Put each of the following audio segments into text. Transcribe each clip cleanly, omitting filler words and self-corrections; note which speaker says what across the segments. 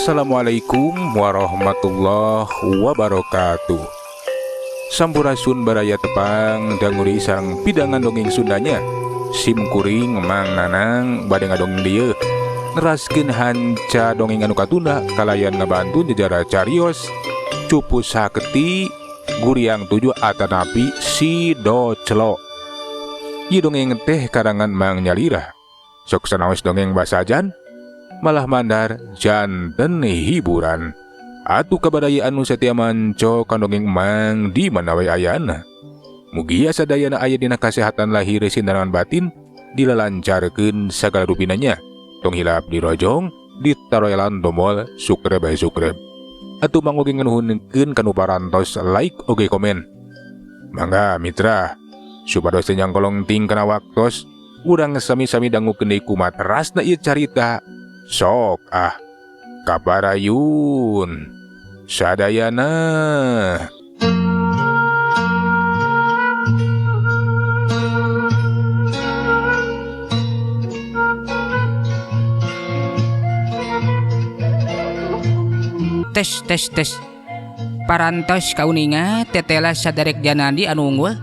Speaker 1: Assalamualaikum warahmatullahi wabarakatuh. Sampurasun baraya tepang danguri sareng pidangan dongeng Sundanya. Sim kuring Mang Nanang bade ngadongeng dieu. Neraskeun hanca dongeng anu katunda kalayan ngabantu jejarah carios Cupu Saketi Guriang 7 atanapi Si Doclo. Ieu dongeng teh karangan Mang Nyalira. Sok sanaos dongeng basajan malah mandar janten hiburan. Atuh kabaraya anu satia manco kan dongeng Mang di mana we ayana. Mugia sadayana aya dina kasehatan lahir sindaran batin dilalancarkeun sagala rupinanya. Tong hilap dirojong, ditaroelan tombol subscribe subscribe. Atuh mang oge nganuhunkeun kanu parantos like oge komen. Mangga mitra, supados teu nyangkolong ting kana waktos, urang sami-sami dangukeun deui kumaha terasna ieu carita. Sok ah, kabarayun sadayana.
Speaker 2: Tes tes tes. Parantos kauninga tetela saderek janandi anu unggul.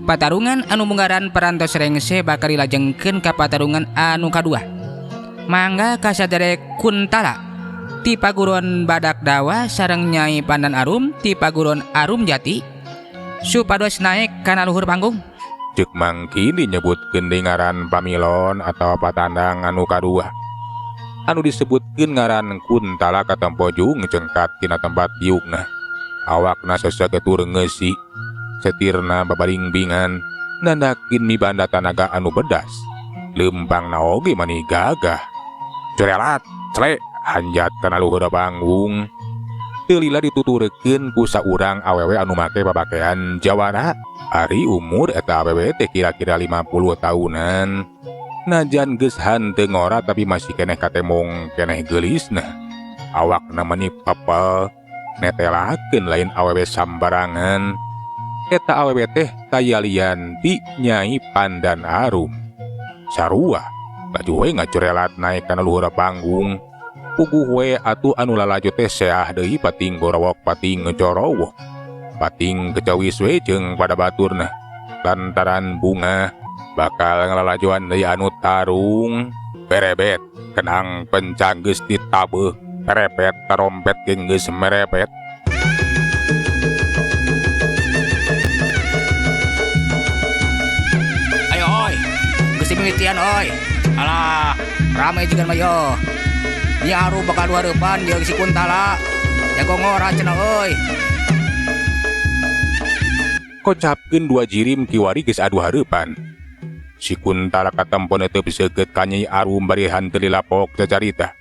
Speaker 2: Patarungan anu munggaran parantos rengse bakal dilajengkeun ka patarungan anu kadua. Mangga kasaderek Kuntala ti paguron Badak Dawa sareng Nyai Pandan Arum ti paguron Arum Jati supados naek kana luhur panggung.
Speaker 1: Ceuk mangkin dinyebutkeun deui ngaran pamilon atawa patandang anu kadua. Anu disebutkeun ngaran Kuntala katempo jung cengkat tina tempat diukna. Awakna sasagetur ngeusi, setirna babaringbingan, nandakeun mibanda tanaga anu bedas. Leumpangna oge mani gagah. Corelat, clek, hanjat kana luhur panggung. Teu lila dituturkeun ku saurang awewe anu make papakean jawara. Ari umur eta awewe teh kira-kira 50 tahunan. Najan geus hanteu ngora tapi masih keneh katemong keneh geulisna. Awakna mani pepel, netelakeun lain awewe sambarangan. Eta awewe teh tayalian ti Nyai Pandan Arum. Sarua, baju we ngacorelat naek kana luhur panggung. Puguh we atuh anu lalajo teh seah deui pating gorowok pating corowok. Pating kecawis we jeung pada baturna. Lantaran bunga bakal ngalalajoan deui anu tarung. Berebet kenang pencang geus ditabeuh, perepet tarompet ge geus merepet.
Speaker 2: Ayo oi, geus dimimitian oi. Alah, rame juga mah yo. Nyi Arum bakal dua depan jeung si Kuntala. Jago ngora cenah euy.
Speaker 1: Kocapkeun dua jirim kiwari geus adu hareupan. Si Kuntala katempo teu seukeut ka Nyai Arum bari hanteu dilapok cacarita.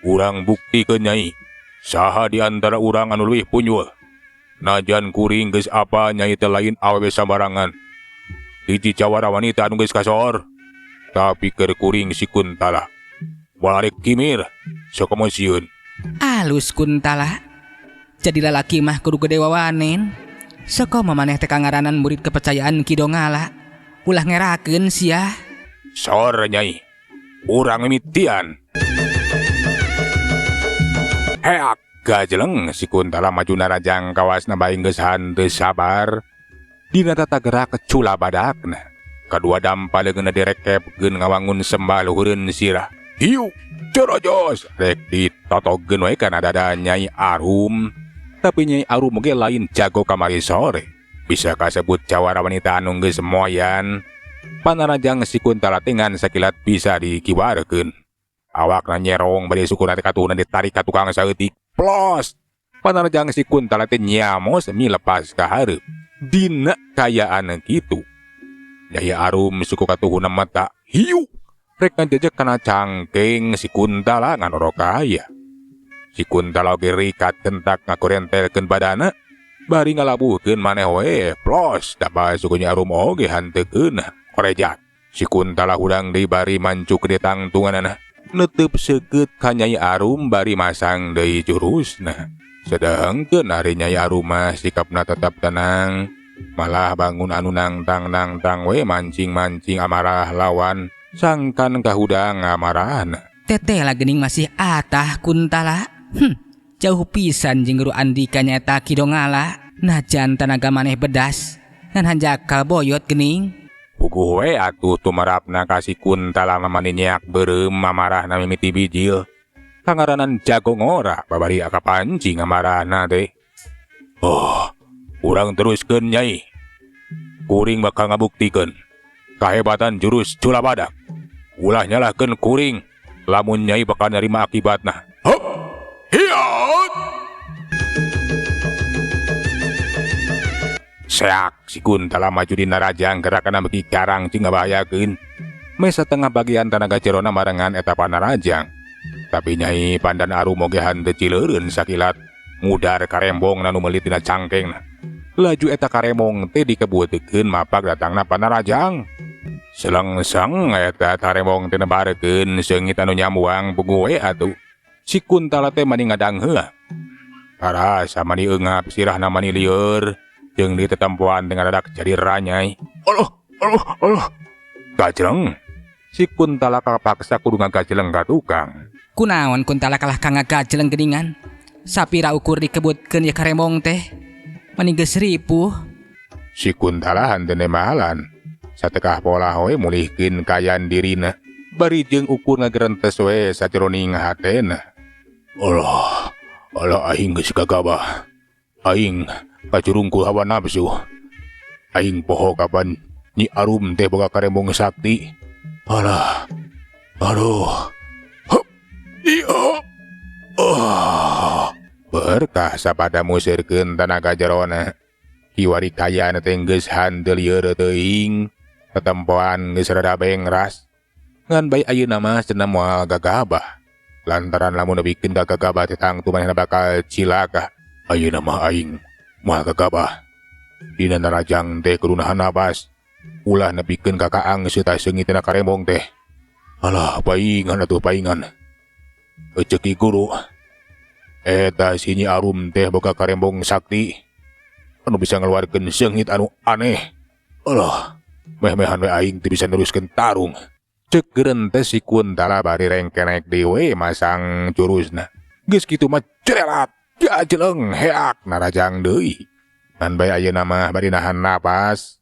Speaker 1: Urang buktikeun Nyai, saha di antara urang anu leuwih punjul. Najan kuring geus apa Nyai teh lain awewe sambarangan. Hiji jawara wanita anu geus kasohor. Tapi keur kuring si Kuntala. Balik kimir, sok komo sieun.
Speaker 2: Alus Kuntala. Jadi lalaki mah kudu gede wawanen. Sok komo maneh teh kangaranan murid kepercayaan Ki Dongala. Ulah ngerakeun sia.
Speaker 1: Sor Nyai, urang mimitian. Heak gajeleng si Kuntala maju narajang kawasna bae geus hanteu sabar. Dina tata gerak cula badakna. Kadua dampa leungeunna direkepkeun ngawangun sembah luhureun sirah. Hiu, corojos rek ditotogeun we kana dada Nyai Arum. Tapi Nyai Arum ge lain jago kamari sore. Bisa kasebut jawara wanita anu geus moyan. Panarajang si Kuntala teh ngan sakilat bisa dikibarkeun. Awakna nyerong bari sukuna teh katuhuna ditarik ka tukang saeutik. Plos. Panarajang si Kuntala teh nyamos milepas ka hareup. Dina kayaan kitu. Nyai Arum suku katuhuna mata hiu. Rek ngajejek kana cangkeng si Kuntala ngan oro kaya. Si Kuntala oge rikat kentak ngakorentelkeun badana bari ngalabuhkeun maneh we plos da suku Nyi Arum oge hanteu keunah korejat. Si Kuntala hudang deui bari mancuk di tangtunganana netep seukeut ka Nyai Arum bari masang deui jurusna. Sedangkeun ari Nyai Arum mah sikapna tetap tenang, malah bangun anu nangtang-nangtang we mancing-mancing amarah lawan sangkan kahudang amarahna.
Speaker 2: Teteh lah gening masih atah Kuntala. Jauh pisan jeung guru Andika nyaeta Ki Dongala. Najan tanaga maneh bedas ngan hanjakal boyot geuning.
Speaker 1: Puguh we atuh tumarapna ka si Kuntala mah mani nyeak beureum amarahna mimiti bijil. Kangaranan jago ngora babari akapancing amarahna teh. Oh, urang teruskeun Nyai. Kuring bakal ngabuktikeun kahebatan jurus Cula Badak. Ulah nyalahkeun kuring lamun Nyai bakal nerima akibatna. Hop! Hiat! Seak si Kuntala maju dina rajang gerakanna beuki garang jeung ngabahayakeun. Meh satengah bagian tanaga jerona marengan eta panarajang. Tapi Nyai Pandan Arum oge henteu cileureun sakilat ngudar karembong nu meulit dina cangkengna. Laju eta karembong teh dikebutekeun mapak datangna panarajang. Selengseng eta karembong teh nebarkeun seungit anu nyamuang puguh we atuh. Si Kuntala teh mani ngadangheula. Karasa mani eungap sirahna mani lieur jeung ditetempoan teh ngadadak jadi ranyai. Allah, Allah, Allah. Gajleng. Si Kuntala kapaksa kudu ngagajleng ka tukang.
Speaker 2: Kunaon Kuntala kalah ka ngagajleng geuningan? Sapira ukur dikebutkeun ye karembong teh. Mani geus ripuh.
Speaker 1: Si Kuntala henteu nemalan. Satekah polah we mulihkeun kayan dirina. Bari jeung ukur ngagerentes we sajeroning hatena. Allah, Allah aing geus gagabah. Aing kacurungkul hawa nafsu. Aing poho kapan Nyi Arum teh boga karembong sakti. Alah, aduh. Hup, iya. Oh. Berkah sapada musirkeun tanaga jerona. Kiwari kayana teh geus hanteu lieur teuing. Tetempoan geus rada bengras. Ngan bae ayeuna mah cenah moal gagabah. Lantaran lamun nepikeun ka gagabah teh tangtu manehna bakal cilaka. Ayeuna mah aing moal gagabah. Dina narajang teh kudu nahan napas. Ulah nepikeun ka kaang seutah seungit tina karembong teh. Alah paingan atuh paingan. Eceuk Ki Guru. Eta si Nyi Arum teh boga karembong sakti. Anu bisa ngeluarkeun seungit anu aneh. Alah, meh-mehan we aing teu bisa neruskeun tarung. Ceuk gerentes si Kuntala bari rengkenek deui we masang jurusna. Geus kitu mah cerelat, gajleng heak narajang deui. Ngan bae ayeuna mah bari nahan napas.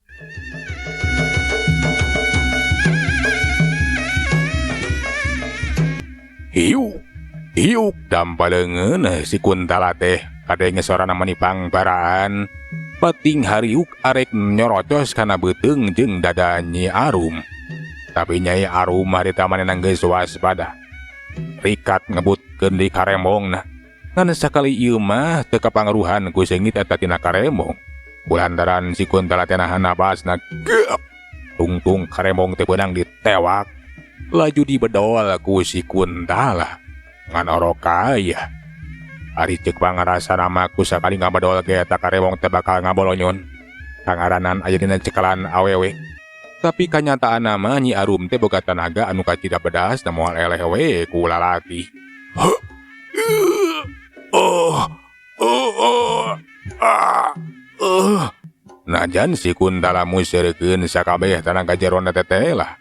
Speaker 1: Hiuk, hiuk dampa leungeun si Kuntala teh kadenge sorana manipang baraan. Pating hariuk arek nyorocos kana beuteung jeung dada Nyi Arum. Tapi Nyai Arum harita manehna geus waspada. Rikat ngebutkeun di karembongna. Ngan sakali ieu mah teu kapangaruhan ku seungit eta tina karembong. Kulantaran si Kuntala teh nahan napasna geuk. Tungtung karembong teh beunang ditewak. Laju dibedol ku si Kuntala. Ngan orok aya. Ari ceuk pangarasana mah ku sakali ngabedol ge eta karembong teh bakal ngabolonyon. Kangaranan aya dina cekalan awewe. Tapi kanyataanna mah Nyi Arum teh boga tanaga anu kacida bedas da moal eleh we ku lalaki. Oh, oh, oh, ah, oh. Najan si Kuntala museurekeun sakabeh tanaga jerona teh teh lah.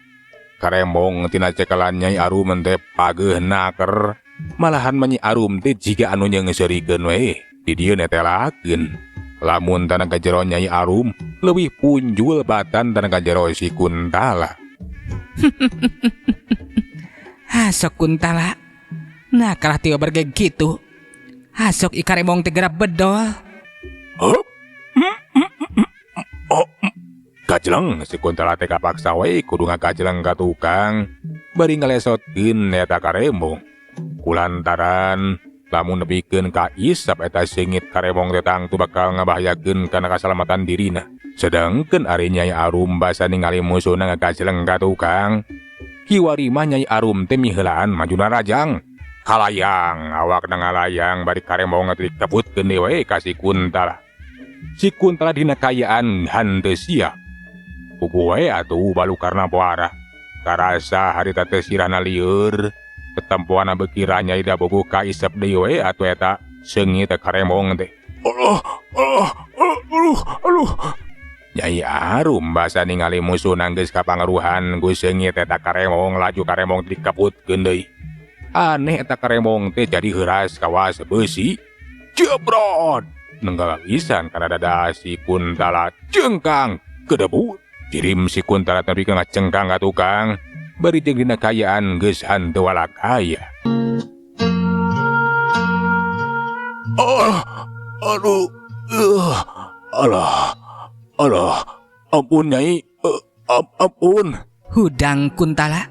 Speaker 1: Karembong tina cekalan Nyai Arum teh pageuh naker. Malahan mah Nyi Arum teh jiga anu nyeungseurikeun we di dieu netelakeun. Lamun tanaga jero Nyai Arum leuwih punjul batan tanaga jero si Kuntala.
Speaker 2: Hasok Kuntala. Nah kalah teu bergeg kitu. Hasok i karembong teh geura bedol.
Speaker 1: Hup. Oh. Gajleng si Kuntala teh kapaksa we kudu ngagajleng ka tukang bari ngalesotkeun eta karembong. Kulantaran lamun nepikeun ka isap eta seungit karembong teh tangtu bakal ngabahayakeun kana kasalamatan dirina. Sedangkeun ari Nyai Arum basa ningali musuhna ngagajleng ka tukang. Kiwari mah Nyai Arum teh miheulaan maju narajang. Kalayang awakna ngalayang bari karembong teh dikebutkeun deui we ka si Kuntala. Si Kuntala dina kaayaan henteu siap. Puguh we atuh balukarna poara. Karasa harita teh sirahna lieur. Tetempoana beuki ranyai da boboh ka isep deui we atuh eta seungit karembong teh. Allah, Allah, aduh, aduh. Nyai Arum basa ningali musuhna geus kapangaruhan ku seungit eta karembong laju karembong dikebutkeun deui. Aneh eta karemong teh jadi heuras kawas beusi. Jebrot! Nenggala pisan kana dada si Kuntala cengkang kedebut. Jirim si Kuntala nepi ka ngacengkang ka tukang. Bari jeung dina kaayaan geus henteu walakaya. Oh, aduh, alah, alah, ampun nyai, ampun.
Speaker 2: Hudang Kuntala,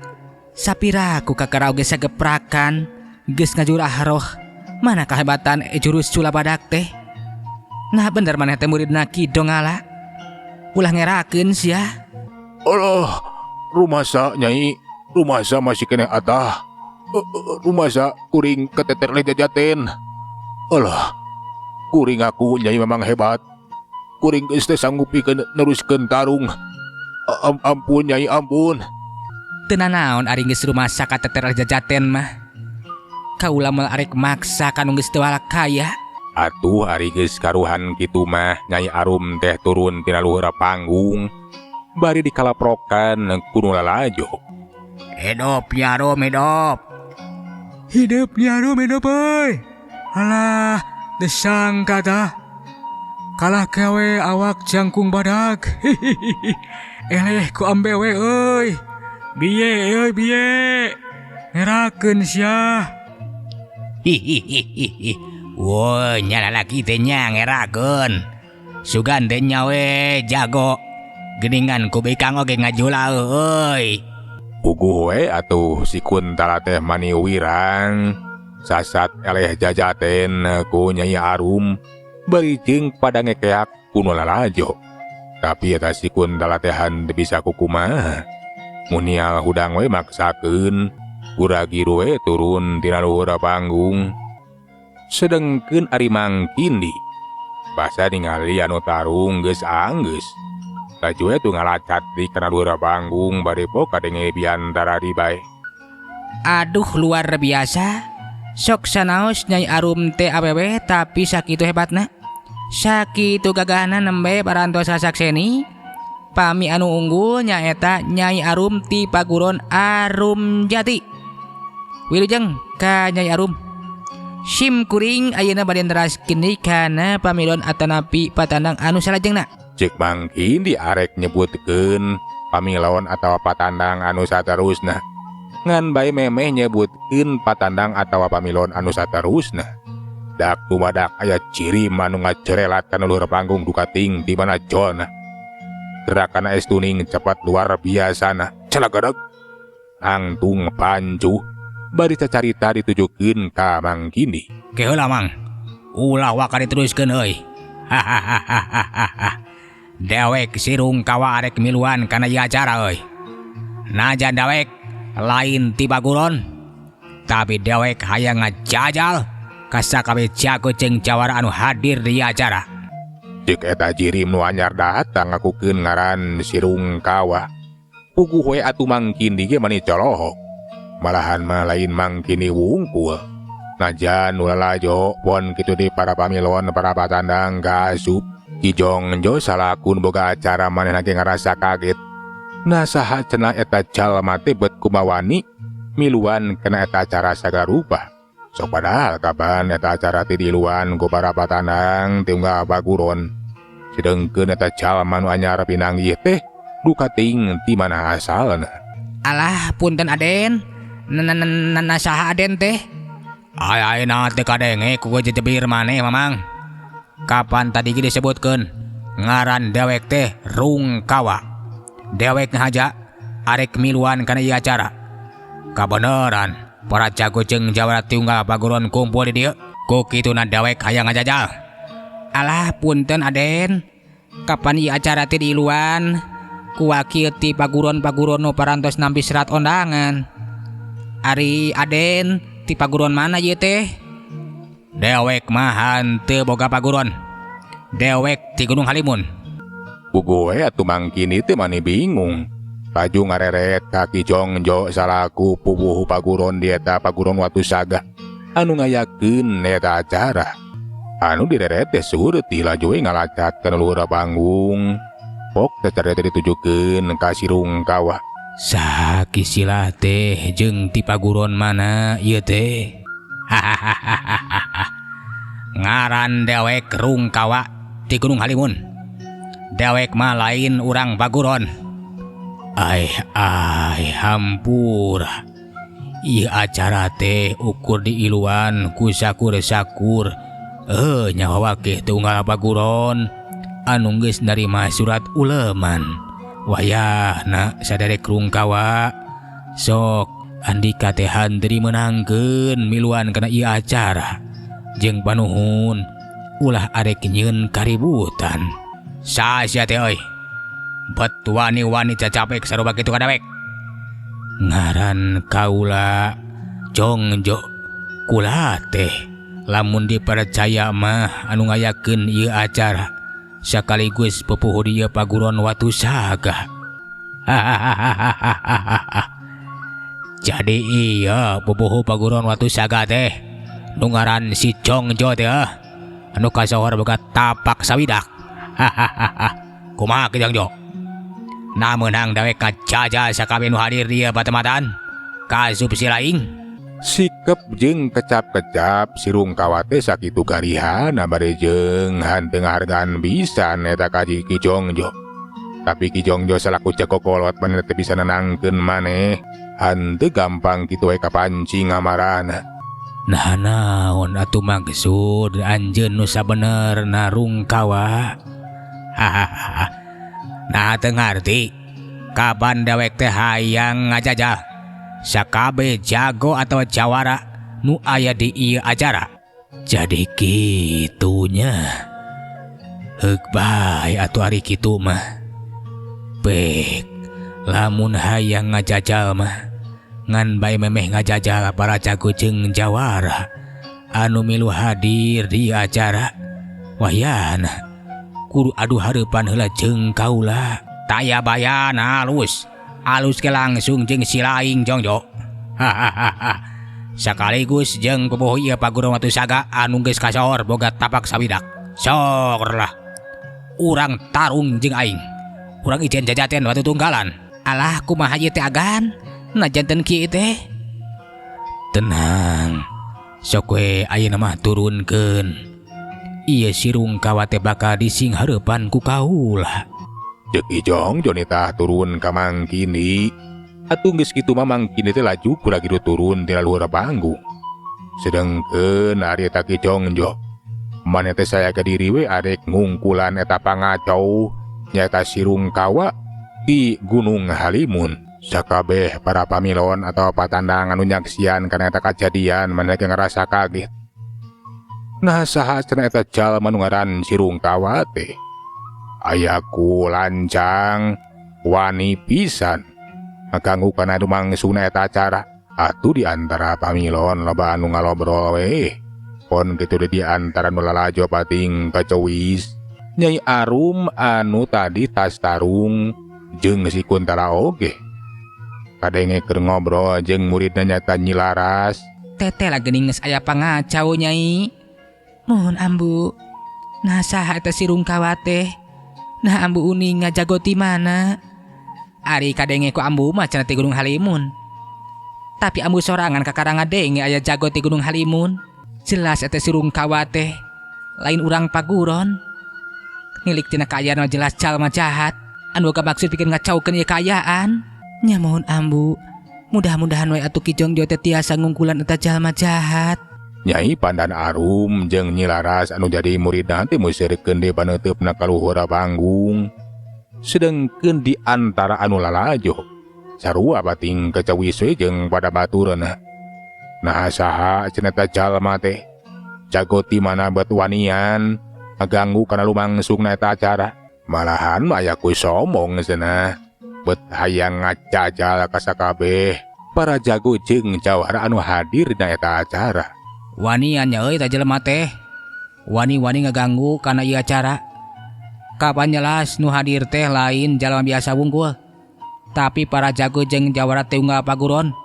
Speaker 2: sapira ku kakara oge sageprakan, geus ngajurah roh. Mana kehebatan jurus cula badak teh? Nah bener maneh teh muridna Ki Dongala. Ulah ngerakeun sia.
Speaker 1: Alah, rumasa nyai, rumasa masih keneh atah. Rumasa kuring keteter leh jajaten. Alah, kuring aku nyai memang hebat. Kuring geus teh sanggup pikeun neruskeun tarung. Ampun nyai, ampun.
Speaker 2: Teu nanaon ari geus rumasa kateter jajaten mah. Kaula moal arek maksa kanu geus teu walakaya.
Speaker 1: Atuh ari geus karuhan kitu mah Nyai Arum teh turun tina luhur panggung. Bari dikalaprokan ku nu lalajo.
Speaker 2: Hidup Nyi Arum hidup. Hidup Nyi Arum hidup euy. Alah, teu sangka tah. Kalah kewe awak jangkung badag. Eleh ku ambewe euy. Biye euy biye. Ngerakeun sia. Hihihihi. Woi, nyala lagi teh nya ngerakeun. Sugan teh nya we jago. Geningan ku bikang oge ngajula euy.
Speaker 1: Puguh we atuh si Kuntala teh mani wirang. Sasat eleh jajaten ku Nyai Arum. Bari jeung pada ngekeak ku nu lalajo. Tapi eta si Kuntala teh henteu bisa kukumaha. Munial hudang we maksakeun. Guragiru we turun tina luhur panggung. Sedengkeun ari Mangkindi. Basa ningali anu tarung geus anggeus. Laju we tuh ngalacat di kana luhur panggung bari po kadenge biantara di bae.
Speaker 2: Aduh luar biasa. Sok sanaos Nyai Arum teh awewe tapi sakitu hebatna. Sakitu gagahna nembe parantos sasakseni. Pami anu unggul nyaeta Nyai Arum ti Paguron Arum Jati. Wilujeng ka Nyai Arum. Sim kuring ayeuna bade neraskeun deui kana pamilon atanapi patandang anu salajengna.
Speaker 1: Cek Mangkindi arek nyebutkeun pamilon atawa patandang anu saterusna. Ngan bae memeh nyebutkeun patandang atawa pamilon anu saterusna. Dak dumadak aya ciri anu ngacerelat kana luhur panggung dukating di mana jolna. Gerakan es tuning cepat luar biasana. Calagadeg angtung pancuh bari cacarita ditujukeun ka Mangkindi.
Speaker 2: Ke heula Mang. Ulah waka diteruskeun euy. Hahaha. Dewek sirung kawa arek miluan kana ieu acara euy. Najan dewek lain ti Paguron, tapi dewek hayang ngajajal ka sakabeh jago jeung jawara anu hadir di acara.
Speaker 1: Cek eta jirim nu anyar datang ngakukeun ngaran Sirung Kawa. Puguh we atuh Mangkindi ge mani colohok. Malahan mah lain Mangkindi wungkul. Najan nu lalajo pon kitu di para pamilon para patandang kaasup. Ki Jongjo salakun boga acara manehna ge ngarasa kaget. Nah saha cenah eta jalma teh bet kumawani miluan kana eta acara sagarupa. Sok padahal kapan eta acara teh diluan ku para patandang ti unggal Paguron. Sedengkeun eta jalma nu anyar pinanggih teh duka ting ti mana asalna.
Speaker 2: Alah punten Aden. Na saha Aden teh? Ay ayeuna teh kadenge ku jejebir maneh Mamang. Kapan tadi ge disebutkeun ngaran dewek teh Rungkawa. Dewek ngahaja arek miluan kana ieu acara. Kabeneran para jago jeung jawara ti unggal Paguron kumpul di dieu. Ku kituna dewek hayang ngajajal. Alah punten Aden. Kapan ieu acara teh diiluan ku wakil ti Paguron-paguron nu parantos nampi serat ondangan. Ari Aden ti Paguron mana ieu teh? Dewek mah henteu boga Paguron. Dewek ti Gunung Halimun.
Speaker 1: Puguh we atuh Mangkindi teh mani bingung. Laju ngareret ka Ki Jongjo salaku pupuhu Paguron di eta Paguron Watu Saga anu ngayakeun eta acara. Anu direret teh sureuti laju we ngalacat kana luhur panggung. Pok teh carita ditujukeun ka Sirung Kawah.
Speaker 2: Saha Ki Silah teh jeung ti paguron mana ieu teh? Hahaha. Ngaran dewek Rungkawa ti Gunung Halimun. Dewek mah lain urang paguron. Ai ai hampura. Ieu acara teh ukur diiluan ku sakur-sakur. Eh nyawa wakeh teu unggal paguron anu geus narima surat uleman. Wayahna saderek Rungkawa. Sok andika teh hanteu dimeunangkeun miluan kana ieu acara. Jeung panuhun ulah arek nyieun kaributan. Saha sia teh euy? Bet wani-wani cacapek sarua kitu ka dewek. Ngaran kaula Jongjo kula teh lamun dipercaya mah anu ngayakeun ieu acara sakaligus pupuhu di ieu paguron Watu Saga. Hahaha. Jadi iya pupuhu paguron Watu Saga teh nu ngaran si Jongjo teh anu kasohor boga tapak sawidak. Hahaha. Kumaha Ki Jongjo? Nah meunang dewek kajajal sakabeh nu hadir di ieu patematan kasup si laing.
Speaker 1: Sikep jeung kecap-kecap si Rungkawa teh sakitu garihana bari jeung hanteu ngahargaan pisan eta ka Ki Jongjo. Tapi Ki Jongjo salaku cekokolot manehna teh bisa nenangkeun maneh, hanteu gampang kitu we kapancing amarahna.
Speaker 2: Nah naon atuh maksud anjeun nu sabenerna Rungkawa? Hahaha. Nah teu ngarti kapan dewek teh hayang ngajajal sakabeh jago atau jawara nu aya di ieu acara. Jadi kitunya. Heuk bae atuh ari kitu mah. Bek lamun hayang ngajajal mah ngan bae memeh ngajajal para jago jeung jawara anu milu hadir di acara. Wayahna kudu adu hareupan heula jeung kaula. Taya bayana halus. Alus ke langsung jeung si laing Jongjo. Hahaha. Sakaligus jeung pupuhu ieu paguron Watu Saga anu geus kasohor boga tapak sawidak. Sok lah. Urang tarung jeung aing. Urang ijen jajaten watu tunggalan. Alah kumaha ieu teh agan? Nah janten kieu teh. Tenang. Sok we ayeuna mah turunkeun. Ieu si Rungkawa teh bakal dising hareupan ku kaula.
Speaker 1: Ceuk Ki Jongjo nitah turun ka Mangkini. Atuh geus kitu mah Mangkini teh laju ku lagi turun tina luhur panggung. Sedengkeun ari eta Ki Jongjo maneh teh saya ke diri we arek ngungkulan eta pangacau nyaeta si Rungkawa di Gunung Halimun. Sakabeh para pamilon atau patandang anu nyaksian kana eta kajadian maneh ge ngarasa kaget. Nah saha cenah eta jalma nu ngaran si Rungkawa teh? Ayaku lancang wani pisan ngaganggu kana lumangsungna eta acara. Atuh di antara pamilon loba anu ngalobrol we. Pon kitu di antara nu lalajo pating kacewis. Nyai Arum anu tadi tas tarung jeung si Kuntala oge. Kadenge keur ngobrol jeung muridna nyata Nyi Laras.
Speaker 2: Teteh lah geuning geus aya pangacau Nyai. Mohon ambu. Nah saha eta si Rungkawa teh? Nah ambu uning ngajago ti mana? Ari kadenge ku ambu mah cenah ti Gunung Halimun. Tapi ambu sorangan kakara ngadenge aya jago ti Gunung Halimun. Jelas eta si Rungkawa teh lain urang paguron. Nilik tina kaayaan mah jelas jalma jahat. Anu boga maksud pikeun ngacaukeun ieu kaayaan. Nya mohon ambu. Mudah-mudahan we atuh Ki Jongjo teh tiasa ngungkulan eta jalma jahat.
Speaker 1: Nyai Pandan Arum jeung Nyi Laras anu jadi muridna teh museurekeun deui paneuteup-na ka luhur panggung. Sedengkeun di antara anu lalajo sarua bating kacawis we jeung pada baturna. Nah saha cenah eta jalma teh? Jago ti mana bet wanian ngaganggu kana lumangsungna eta acara. Malahan mah aya ku somong cenah bet hayang ngajajal ka sakabeh para jago jeung jawara anu hadir dina eta acara.
Speaker 2: Wanian nya euy ta jelema teh. Wani-wani ngaganggu kana ieu acara. Kapan jelas nu hadir teh lain jalma biasa wungkul. Tapi para jago jeung jawara teh unggal paguron.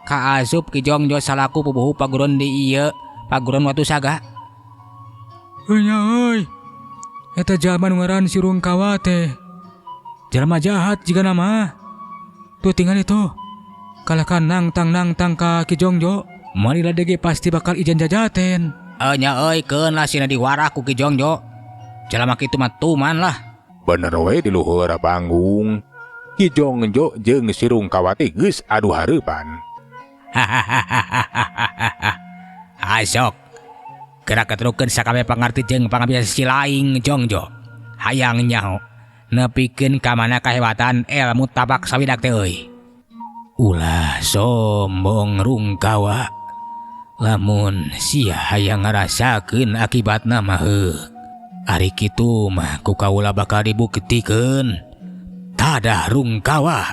Speaker 2: Kaasup Ki Jongjo salaku pupuhu paguron di ieu paguron Watu Saga.
Speaker 3: Heuh nya euy. Eta jalma nu ngaran si Rungkawa teh. Jalma jahat jigana mah. Tuh tingali tuh. Kalahkan nangtang nangtang ka Ki Jongjo. Manila dege pasti bakal ijan jajaten.
Speaker 2: Nya euy keun lah sina diwarah ku Ki Jongjo. Jalma kitu mah tuman lah.
Speaker 1: Bener we di luhur panggung. Ki Jongjo jeung si Rungkawa teh geus adu hareupan.
Speaker 2: Asok. Gerak keterukeun sakabeh pangarti jeung pangabiasa si laing Jongjo. Hayang nyaho nepikeun ka mana kahebatan ilmu tapak sawidak teh euy.
Speaker 3: Ulah sombong Rungkawa. Lamun sia hayang ngarasakeun akibatna mah heuh. Ari kitu mah ku kaula bakal dibuktikeun. Tadah Rungkawa.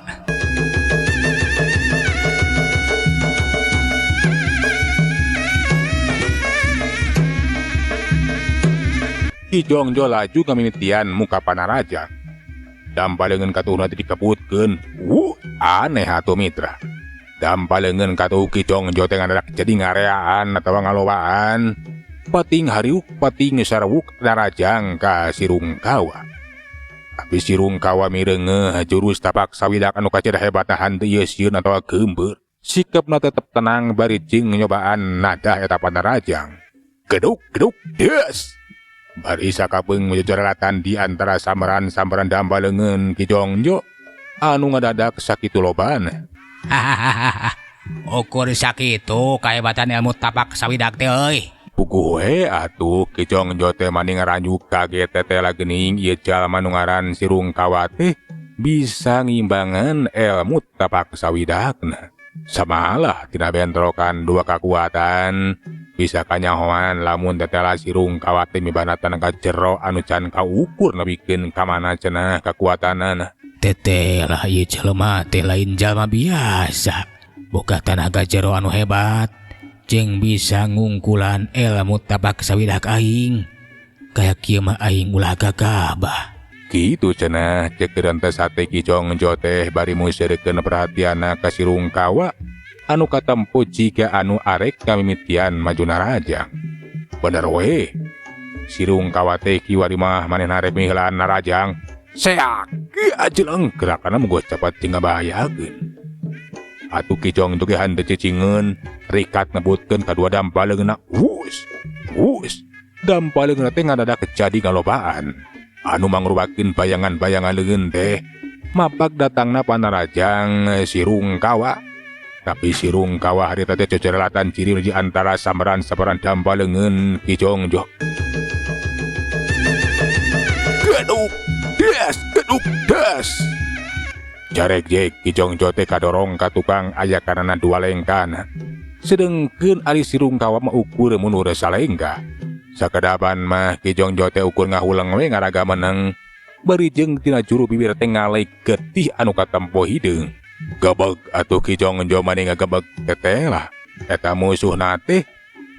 Speaker 1: Ki Jongjo laju ngamimitian muka panarajang. Dampa leungeun katuhna teh dikebutkeun. Aneh atuh mitra. Dampa leungeun katuh Ki Jongjo teh ngadadak jadi ngareaan atawa ngalobaan. Pating hariuk pating sarwuk narajang ka si Rungkawa. Tapi si Rungkawa mireungeuh jurus tapak sawidak anu kacida hebatna hanteu ieu sieun atawa geumbeur. Sikapna tetep tenang bari jeung nyobaan nadah eta panarajang. Geduk geduk des. Bari sakapeung mejocorelatan di antara sambaran-sambaran dampa leungeun Ki Jongjo anu ngadadak sakitu lobana.
Speaker 2: Ukur sakitu kahebatan ilmu tapak sawidak teh euy.
Speaker 1: Puguh we atuh Ki Jongjo teh mani ngaranjuk kaget teteh geuning ieu jalma nu ngaran si Rungkawa teh bisa ngimbangan ilmu tapak sawidakna. Samalah tina bentrokan dua kakuatan bisa kanyahoan lamun tetela si Rungkawa teh mibana tenaga jero anu can kaukur nepikeun ka mana cenah kakuatanana.
Speaker 3: Tetelah ieu jelema teh lain jalma biasa. Boga tenaga jero anu hebat jeung bisa ngungkulan ilmu tapak sawidak aing. Kaya kieu mah aing ulah gagabah.
Speaker 1: Kitu cenah cek teh sate Ki Jongjo teh bari museurekeun perhatianna ka si Rungkawa anu katempo jiga anu arek kamimitian maju narajang. Bener we. Si Rungkawa teh kiwari mah manehna rek miheulaan narajang. Seak ajeleng gerakanna mung capat jeung ngabahayakeun. Atuh Ki Jongjo ge henteu cicingeun, rikat ngebutkeun kadua dampa leungeunna. Wus, wus. Dampa leungeunna teh ngadadak jadi ngalobaan. Anu mangrupakeun bayangan-bayangan leungeun teh mapak datangna panarajang si Rungkawa. Tapi si Rungkawa harita teh cocorelatan ciri di antara sambaran-sambaran dampa leungeun Ki Jongjo. Geduk, des, geduk, des. Jarek jek Ki Jongjo teh kadorong ka tukang aya kanana dua lengkana. Sedengkeun ari si Rungkawa mah ukur mundur salengkah. Sakadaban mah Ki Jongjo teh ukur ngahuleng we ngaraga meneng. Bari jeung tina juru bibir teh ngalek getih anu katempo hideung. Gebeg atuh Ki Jongjo mani ngagebeg teteh lah. Eta musuhna teh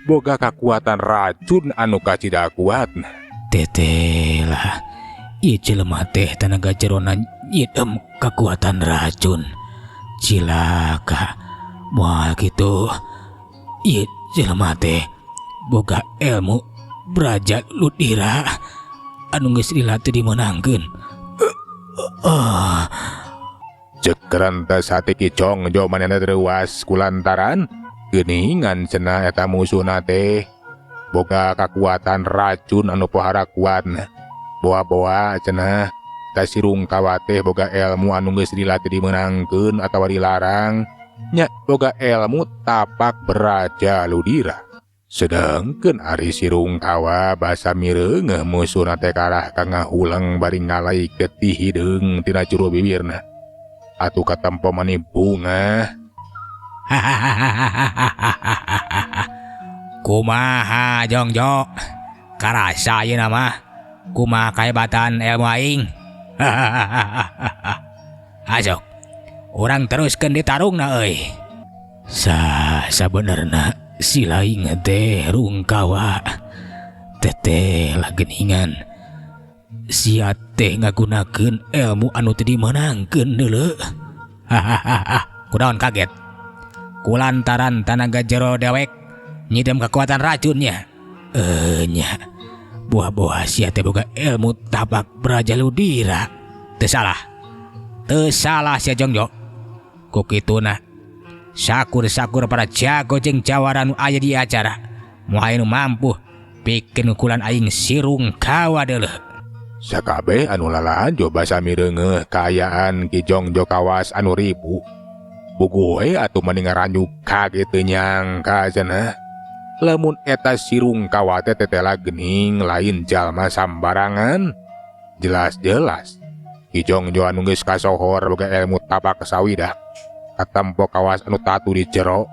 Speaker 1: boga kakuatan racun anu kacida kuatna.
Speaker 3: Teteh lah. Ieu jelema teh tenaga jerona nyidem kekuatan racun. Cilaka. Moal kitu. Ieu jelema teh boga ilmu Braja Ludira anu geus lila teu dimeunangkeun.
Speaker 1: Cek rentas hati Ki Jongjo manehna reuas kulantaran geuningan cenah eta musuhna teh boga kakuatan racun anu pohara kuatna. Boa-boa cenah ta si Rungkawa teh boga ilmu anu geus lila teu dimeunangkeun atawa dilarang nya boga ilmu tapak Braja Ludira. Sedangkeun ari si Rungkawa basa mireungeuh musuhna teh karah ka ngahuleng bari ngalai getih hideung tina jero bibirna. Atuh katempo mani bungah.
Speaker 2: Kumaha Jongjo? Karasa ayeuna mah kumaha kahebatan ilmu aing. Asok. Urang teruskeun ditarungna euy.
Speaker 3: Sabenerna si laing teh Rungkawa. Teteh lah geuningan. Sia teh ngagunakeun ilmu anu teu dimeunangkeun deuleu.
Speaker 2: Kunaon kaget? Kulantaran tanaga jero dewek nyidem kekuatan racunnya.
Speaker 3: Nya. Buah-buah sia teh boga ilmu tapak Braja Ludira.
Speaker 2: Teu salah. Teu salah sia Jongjo.
Speaker 3: Ku kituna sakur-sakur para jago jeung jawara nu aya di acara moal aya nu mampu pikeun ngungkulan aing sirung kawa deuleuh.
Speaker 1: Sakabeh anu lalajo basa mireungeuh kaayaan Ki Jongjo kawas anu ripuh. Puguh we atuh mani ngaranyuk kaget teu nyangka cenah. Lamun eta sirung kawa teh tetela geuning lain jalma sambarangan. Jelas-jelas Ki Jongjo anu geus kasohor boga ilmu tapak sawidak katempo kawas anu tatu di jero.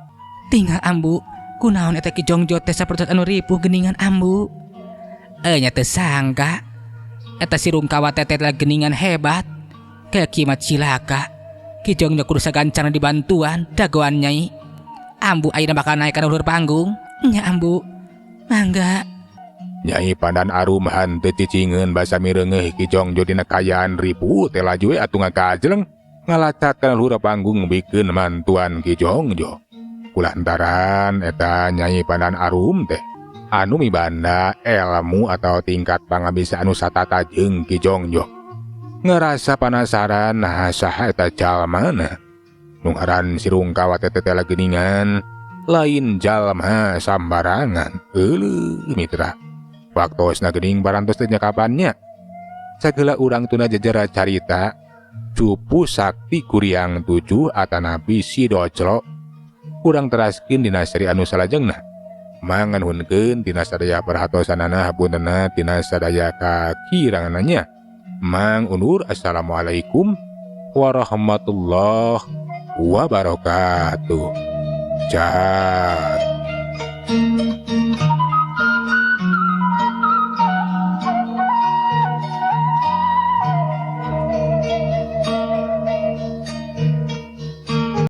Speaker 2: Tinggal ambu, kunaon eta Ki Jongjo teh sapertos anu ripuh geuningan ambu. Nya teu sangka eta sirung kawa teh tetela geuningan hebat. Kayak kimat cilaka. Ki Jongjo kudu sagancana dibantuan dagoan nyai. Ambu ayeuna bakal naik kana luhur panggung. Nya ambu. Mangga.
Speaker 1: Nyai Pandan Arum hanteu cicingeun basa mireungeuh Ki Jongjo dina kaayaan ripuh teh laju we atuh ngakajleng ngalacat kana luhur panggung bikeun mantuan Ki Jongjo. Kulantaran eta Nyai Pandan Arum teh anu mibanda ilmu atau tingkat pangabisa anu satata jeung Ki Jongjo. Ngerasa penasaran nah saha eta jalmana. Nu ngaran sirung kawa teh tetela geuningan lain jalma sambarangan. Euleuh mitra. Waktosna geuning parantos teh nyakapannya. Sagala urang tuna jejera carita Cupu Sakti Kuriang 7 atanapi Si Doclo. Urang teraskeun dina seri anu salajengna. Manganhunkeun tina sadaya perhatosanana hapuntenna tina sadaya kakirangananya. Mang undur, assalamualaikum warahmatullahi wabarakatuh. Jahat.